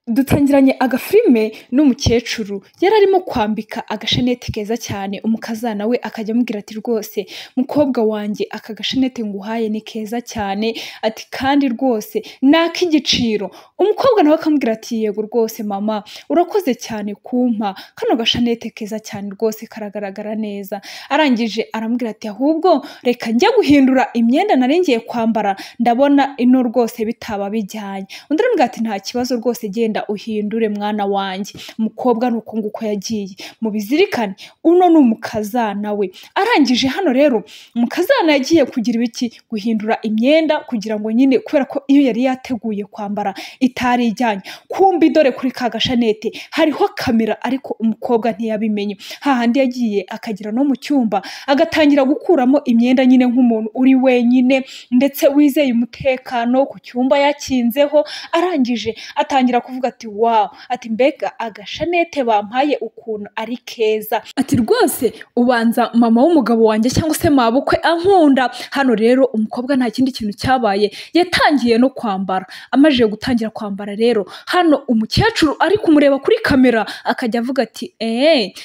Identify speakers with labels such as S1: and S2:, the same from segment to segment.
S1: Dutangiranye agafilime n'umukecuru yari arimo kwambika agasheneti keza cyane umukazana we akajya amubwira ati rwose mukobwa wanjye aka gasheneti nguhaye ni keza cyane, ati kandi rwose ni ak'igiciro. Umukobwa nawe akamubwira ati yego rwose mama urakoze cyane kumpa kano gashanete keza cyane rwose karagaragara neza. Arangije aramubwira ati ahubwo reka njye guhindura imyenda nari ngiye kwambara ndabona ino rwose bitaba bijyanye. Undi aramubwira ati nta kibazo rwose genda uhindure mwana wanjye. Umukobwa ni uko nguko yagiye. Mubizirikane uno ni umukazana we. Arangije hano rero umukazana yagiye kugira ibiki, guhindura imyenda kugira ngo nyine kubera ko iyo yari yateguye kwambara itari ijyanye. Kumbi dore kuri ka gashanete hariho kamera ariko umukobwa ntiyabimenye. Hahandi yagiye akagera no mu cyumba agatangira gukuramo imyenda nyine nk'umuntu uri wenyine ndetse wizeye umutekano ku cyumba yakinzeho. Arangije atangira kuvuga ati wow, ati mbega agashanete bampaye ukuntu ari keza, ati rwose ubanza mama w'umugabo wanjye cyangwa se mabukwe ankunda. Hano rero umukobwa nta kindi kintu cyabaye, yatangiye no kwambara. Amajije gutangira kwambara rero hano umukecuru ari kumureba kuri kamera akajya avuga ati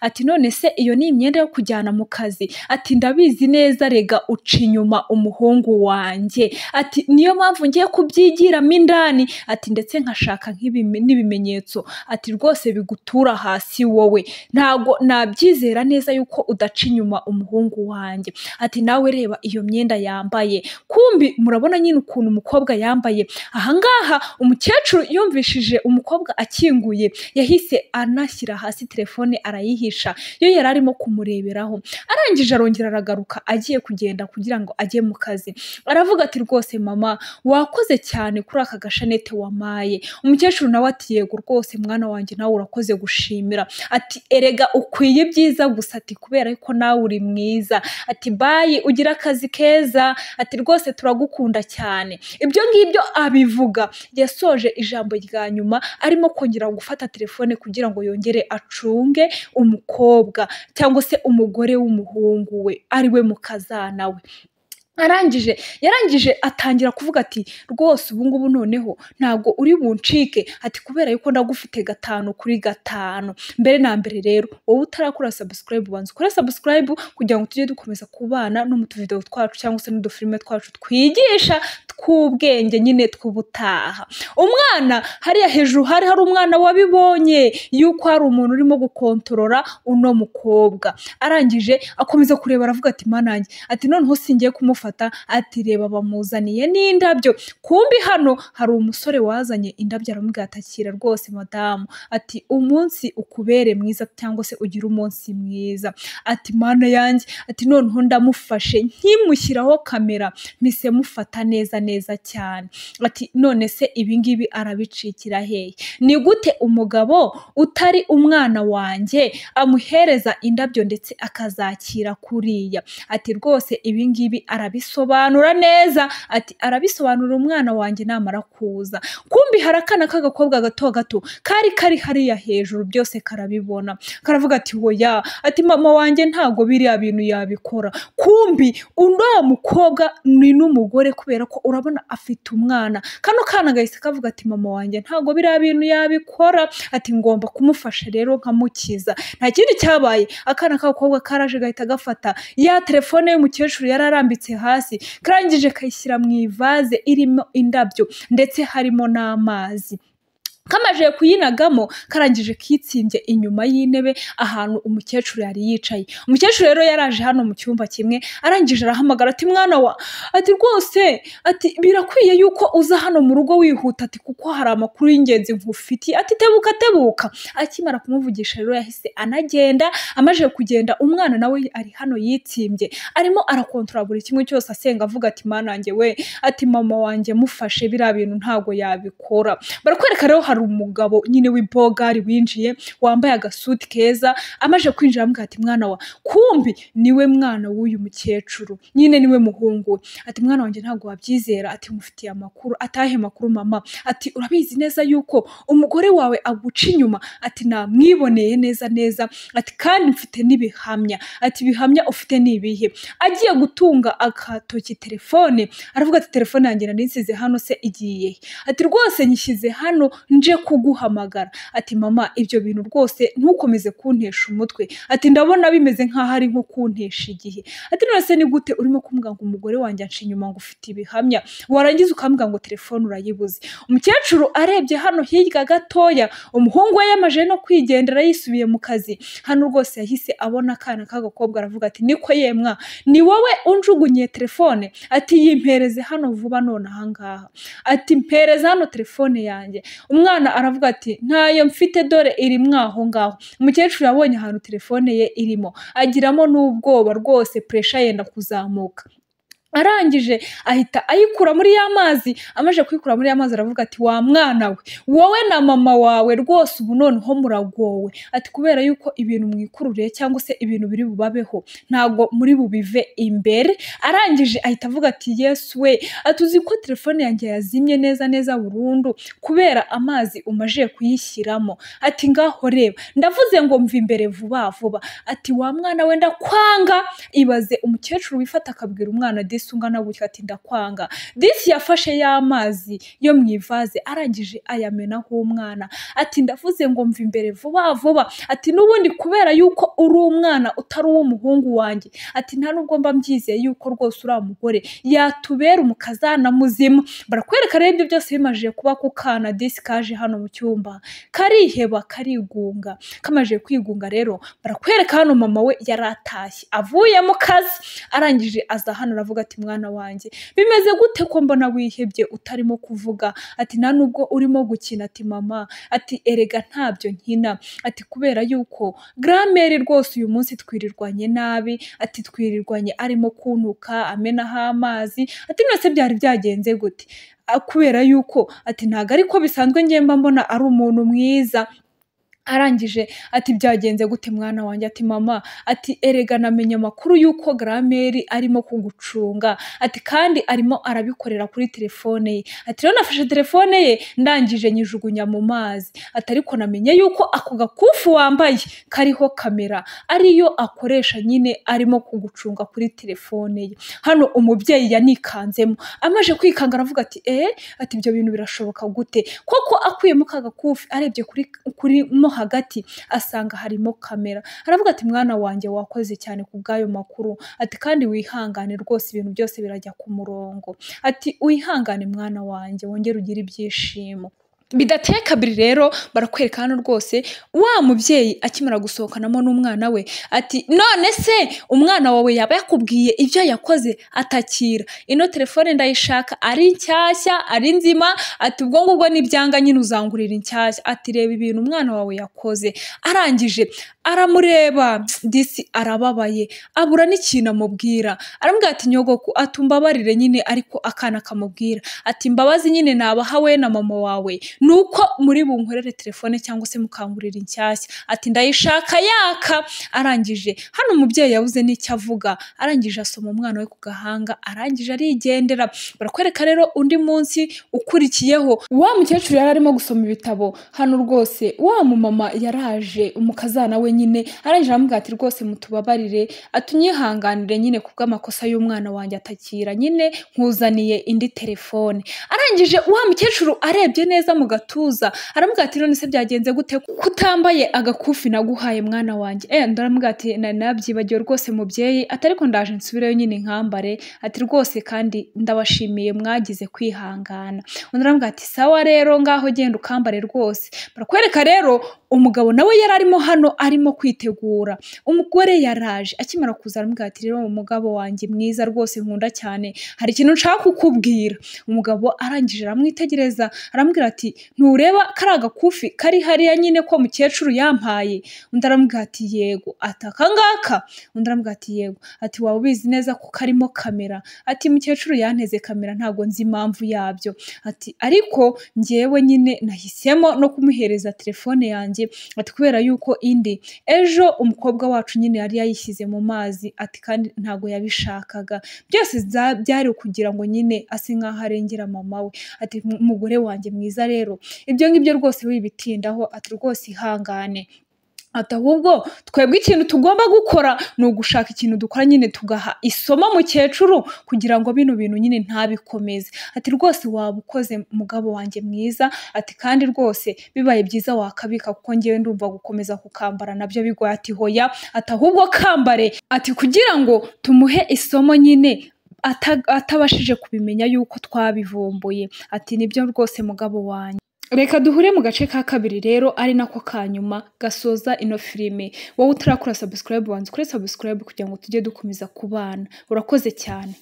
S1: ati none se iyo ni imyenda yo kujyana mu kazi, ati ndabizi neza rega uca inyuma umuhungu wanjye, ati niyo mpamvu ngiye kubyigiramo indani, ati ndetse nkashaka n'ibimenyetso, ati rwose bigutura hasi wowe ntago nabyizera neza yuko udaca inyuma umuhungu wanjye, ati nawe reba iyo myenda yambaye. Kumbi murabona nyine ukuntu umukobwa yambaye. Ahangaha umukecuru yumvishije umukobwa akinguye yahise anashyira hasi telefone arayihisha yo yari arimo kumureberaho. Arangije arongera aragaruka agiye kugenda kugira ngo ajye mu kazi. Aravuga ati rwose mama wakoze cyane kuri aka gashanete wamaye. Umukecuru nawe ati yego rwose mwana wanjye nawe urakoze gushimira, ati erega ukwiye ibyiza gusa, ati kubera ko nawe uri mwiza, ati bayi ugira akazi keza, ati rwose turagukunda cyane. Ibyo ngibyo abivuga yasoje ijambo rya nyuma arimo kongera gufata telefone kugira ngo yongere acunge umukobwa cyangwa se umugore w'umuhungu we ariwe mukazana we. Yarangije atangira kuvuga ati rwose ubu ngubu noneho ntabwo uri buncike, ati kubera yuko ndagufite 5 kuri 5. Mbere na mbere rero wowe utarakora subscribe ubanza ukore subscribe kugira ngo tujye dukomeza kubana no mu tuvideo twacu cyangwa se n'udufilime twacu twigisha tw'ubwenge nyine tw'ubutaha. Umwana hariya hejuru hari umwana wabibonye yuko hari umuntu urimo gukontorora uno mukobwa. Arangije akomeza kureba aravuga ati manange, ati noneho singiye kumufata, ati reba bamuzaniye n'indabyo. Kumbi hano hari umusore wazanye indabyo aramubwira ati akira rwose madamu, ati umunsi ukubere mwiza cyangwa se ugire umunsi mwiza. Ati mana yanjye, ati noneho ndamufashe nkimushyiraho kamera mpise mufata neza neza cyane. Ati none se ibi ngibi arabicikira hehe? Ni gute umugabo utari umwana wanjye amuhereza indabyo ndetse akazakira kuriya? Ati rwose ibi ngibi arabisobanura neza, ati arabisobanura umwana wanjye namara kuza. Kumbi harakana k'agakobwa gato gato kari kari hariya hejuru byose karabibona, karavuga ati hoya, ati mama wanjye ntago biriya bintu yabikora. Kumbi uno mukobwa ni n'umugore kubera ko urabona afite umwana. Kano kana gahise kavuga ati mama wanjye ntago biriya bintu yabikora, ati ngomba kumufasha rero nkamukiza. Nta kindi cyabaye, akana k'agakobwa karaje gahita gafata ya telefone y'umukecuru yararambitse hasi, karangije kayishyira mu ivaze irimo indabyo ndetse harimo n'amazi. Kamaje kuyinagamo karangije kitsimbye inyuma y'intebe ahantu umukecuru yari yicaye. Umukecuru rero yaraje hano mu cyumba kimwe, arangije arahamagara ati mwana wa, ati rwose, ati birakwiye yuko uza hano mu rugo wihuta, ati kuko hari amakuru y'ingenzi nkufitiye, ati tebuka tebuka. Akimara kumuvugisha rero yahise anagenda. Amaje kugenda umwana nawe ari hano yitsimbye arimo arakontorora buri kimwe cyose asenga avuga ati mana wanjye we, ati mama wanjye mufashe biriya bintu ntago yabikora. Barakwereka rero hari umugabo nyine w'ibogari winjiye wambaye agasuti keza. Amaje kwinjira amubwira ati mwana wa, kumbi niwe mwana w'uyu mukecuru nyine niwe muhungu. Ati mwana wanjye ntabwo wabyizera, ati mufitiye amakuru. Atahe makuru mama? Ati urabizi neza yuko umugore wawe aguca inyuma, ati namwiboneye neza neza, ati kandi mfite n'ibihamya. Ati ibihamya ufite ni ibihe? Agiye gutunga akatoki telefone aravuga ati telefone yanjye nari nsize hano se igiye? Ati rwose nyishyize hano nje kuguhamagara. Ati mama ibyo bintu rwose ntukomeze kuntesha umutwe, ati ndabona bimeze nk'aho ari nko kuntesha igihe. Ati none se ni gute urimo kumbwira ngo umugore wanjye anca inyuma ngo ufite ibihamya, warangiza ukambwira ngo telefone urayibuze. Umukecuru arebye hano hirya gatoya, umuhungu we yamaje no kwigendera yisubiye mu kazi. Hano rwose yahise abona akana k'agakobwa aravuga ati niko yemwa, ni wowe unjugunyiye telefone? Ati yimpereze hano vuba none ahangaha, ati mpereze hano telefone yanjye. Umwana aravuga ati ntayo mfite dore iri mwaho ngaho. Umukecuru yabonye ahantu telefone ye irimo, agiramo n'ubwoba rwose, pressure yenda kuzamuka. Arangije ahita ayikura muri ya mazi. Amaze kuyikura muri ya mazi aravuga ati wa mwana we, wowe na mama wawe rwose ubu noneho muragowe. Ati kubera yuko ibintu mwikururiye cyangwa se ibintu biri bubabeho ntabwo muri bubive imbere. Arangije ahita avuga ati Yesu we, ati uzi ko telefone yanjye yazimye neza neza burundu kubera amazi umaje kuyishyiramo. Ati ngaho reba, ndavuze ngo mva imbere vuba vuba. Ati wa mwana we ndakwanga. Ibaze umukecuru wifata akabwira umwana disi ungana gutya ati ndakwanga. Disi yafashe ya mazi yo mu ivaze arangije ayamenaho umwana. Ati ndavuze ngo mva imbere vuba vuba. Ati n'ubundi kubera yuko uri umwana utari uw'umuhungu wanjye, ati nta nubwo mba mbyizeye yuko rwose uriya mugore yatubera umukazana muzima. Barakwereka rero ibyo byose bimajije kuba ku kana disi kaje hano mu cyumba, kariheba karigunga. Kamaje kwigunga rero barakwereka hano mama we yaratashye avuye mu kazi. Arangije aza hano aravuga ati mwana wanjye bimeze gute ko mbona wihebye utarimo kuvuga? Ati nta nubwo urimo gukina. Ati mama, ati erega ntabyo nkina. Ati kubera yuko gramere rwose uyu munsi twirirwanye nabi, ati twirirwanye arimo kuntuka amenaho amazi. Ati none byari byagenze gute? Kubera yuko ati ntago ariko bisanzwe ngiye mba mbona ari umuntu mwiza. Arangije ati byagenze gute mwana wanjye? Ati mama, ati erega namenye amakuru yuko grameri arimo kugucunga, ati kandi arimo arabikorera kuri telefone ye. Ati rero nafashe telefone ye ndangije nyijugunya mu mazi. Ati ariko namenye yuko ako gakufu wambaye kariho kamera ariyo akoresha nyine arimo kugucunga kuri telefone ye. Hano umubyeyi yanikanzemo, amaje kwikanga aravuga ati ati ibyo bintu birashoboka gute koko? Akuyemo ka gakufi arebye kuri mo hagati asanga harimo kamera. Aravuga ati mwana wanjye wakoze cyane ku bw'ayo makuru, ati kandi wihangane rwose ibintu byose birajya ku murongo, ati wihangane mwana wanjye wongere ugire ibyishimo. Bidateye kabiri rero barakwereka hano rwose wa mubyeyi akimara gusohokanamo n'umwana we, ati none se umwana wawe yaba yakubwiye ibyo yakoze? Atakira ino telefone ndayishaka ari nshyashya ari nzima. Ati ubwo ngubwo nibyanga nyine uzangurira inshyashya. Ati reba ibintu umwana wawe yakoze. Arangije aramureba disi arababaye abura n'ikintu amubwira. Aramubwira ati nyogoku, atumbabarire nyine. Ariko akana kamubwira ati imbabazi nyine nabaha we na mama wawe nuko muri bunkorere telefone cyangwa se mukangurira inshyashya. Ati ndayishaka yaka. Arangije hano umubyeyi yabuze n'icyo avuga, arangije asoma umwana we ku gahanga, arangije arigendera. Barakwereka rero undi munsi ukurikiyeho wa mukecuru yari arimo gusoma ibitabo. Hano rwose wa mumama yaraje umukazana we nyine, arangije aramubwira ati rwose mutubabarire, atunyihanganire nyine kubw'amakosa y'umwana wanjye, atakira nyine nkuzaniye indi telefone. Arangije wa mukecuru arebye neza mu gatuza aramubwira ati none se byagenze gute kutambaye agakufi naguhaye mwana wanjye? Ndaramubwira ati nari nabyibagiwe rwose mubyeyi, ati ariko ndaje nsubireyo nyine nkambare, ati rwose kandi ndabashimiye mwagize kwihangana. Undi aramubwira ati sawa rero ngaho genda ukambare rwose. Barakwereka rero umugabo nawe yari arimo hano arimo kwitegura. Umugore yaraje akimara kuza aramubwira ati rero umugabo wanjye mwiza rwose nkunda cyane, hari ikintu nshaka kukubwira. Umugabo arangije aramwitegereza aramubwira ati ntureba kari agakufi kari hariya nyine ko mukecuru yampaye? Undi aramubwira ati yego. Ati aka ngaka? Undi aramubwira ati yego. Ati waba ubizi neza ko karimo kamera? Ati mukecuru yanteze kamera ntabwo nzi impamvu yabyo. Ati ariko njyewe nyine nahisemo no kumuhereza telefone yanjye, ati kubera yuko indi ejo umukobwa wacu nyine yari yayishyize mu mazi, ati kandi ntabwo yabishakaga, byose byari kugira ngo nyine ase nkaho arengera mama we. Ati umugore wanjye mwiza rero ibyo ngibyo rwose wibitindaho, ati rwose ihangane. Ati ahubwo twebwe ikintu tugomba gukora ni ugushaka ikintu dukora nyine tugaha isomo mukecuru kugira ngo bino bintu nyine ntabikomeze. Ati rwose waba ukoze mugabo wanjye mwiza, ati kandi rwose bibaye byiza wakabika kuko ngewe ndumva gukomeza kukambara nabyo bigoye. Ati hoya, ati ahubwo kambare, ati kugira ngo tumuhe isomo nyine atabashije kubimenya yuko twabivumbuye. Ati nibyo rwose mugabo wanjye. Reka duhure mu gace ka kabiri rero ari nako ka nyuma gasoza ino filime. Wowe utarakora subscribe, wanze ukore subscribe kugira ngo tujye dukomeza kubana. Urakoze cyane.